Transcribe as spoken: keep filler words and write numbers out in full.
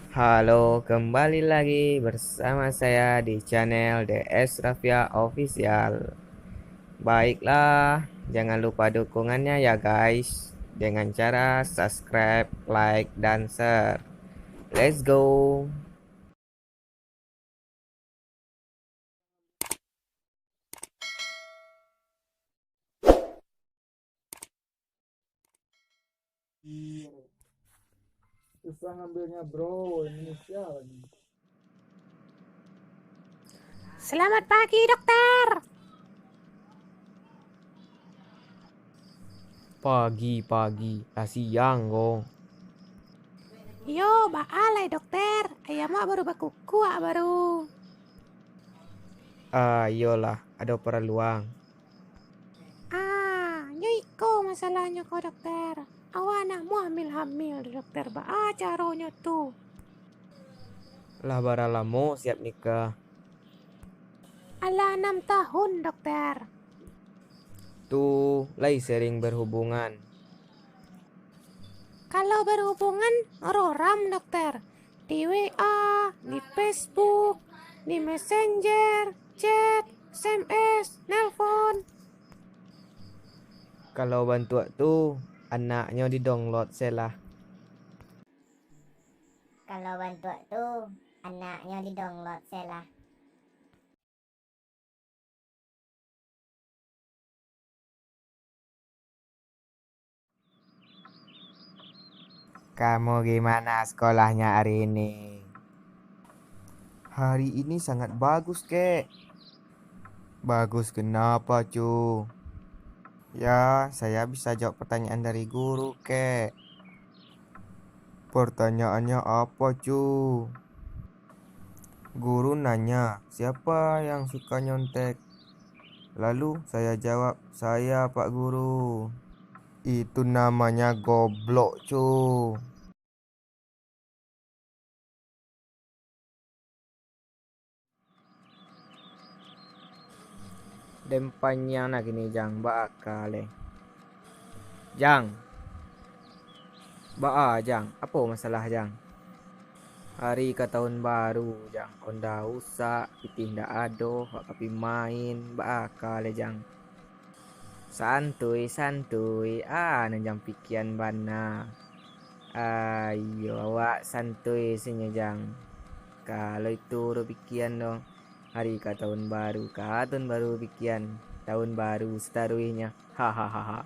Halo, kembali lagi bersama saya di channel D S Rafia Official. Baiklah, jangan lupa dukungannya ya guys, dengan cara subscribe, like, dan share. Let's go. Susah ngambilnya, bro, Indonesia lagi. Selamat pagi, dokter. Pagi-pagi, lah siang ko. Iyo, baa lai, dokter? Ayam wak baru bakukuak baru. Ah, iyolah, ado paraluang. Ah, nyo iko masalahnyo ko, dokter. Awak nak muhamil-hamil, dokter. Baa caronyo tu? Lah bara lamo siap nikah? Alah anam tahun, dokter. Tu, lai sering berhubungan? Kalau berhubungan, roram, dokter. Di W A, di Facebook, di Messenger, chat, S M S, nelpon. Kalau bantuak tu, anaknyo di-download se lah. Kalau bantuak tu, anaknyo di-download se lah. Kamu gimana sekolahnya hari ini? Hari ini sangat bagus, Kek. Bagus kenapa, Cu? Ya, saya bisa jawab pertanyaan dari guru, Kek. Pertanyaannya apa, Cu? Guru nanya, "Siapa yang suka nyontek?" Lalu saya jawab, "Saya, Pak Guru." Itu namanya goblok, Cu. Den panyiang nah kini, Jang, baa ka lai? Jang. Baa, Jang? Apo masalah, Jang? Hari ka tahun baru, Jang. Onda usak, pitih ndak ado, wak ka pi main. Baa ka lai, Jang? Santuy, santuy. Ah, nan Jang pikian bana. Ayo, awak santuy sajo, Jang. Kalau itu doh pikian doh. Hari ka tahun baru, ka tahun baru pikian. Tahun baru sataruihnyo. Hahaha.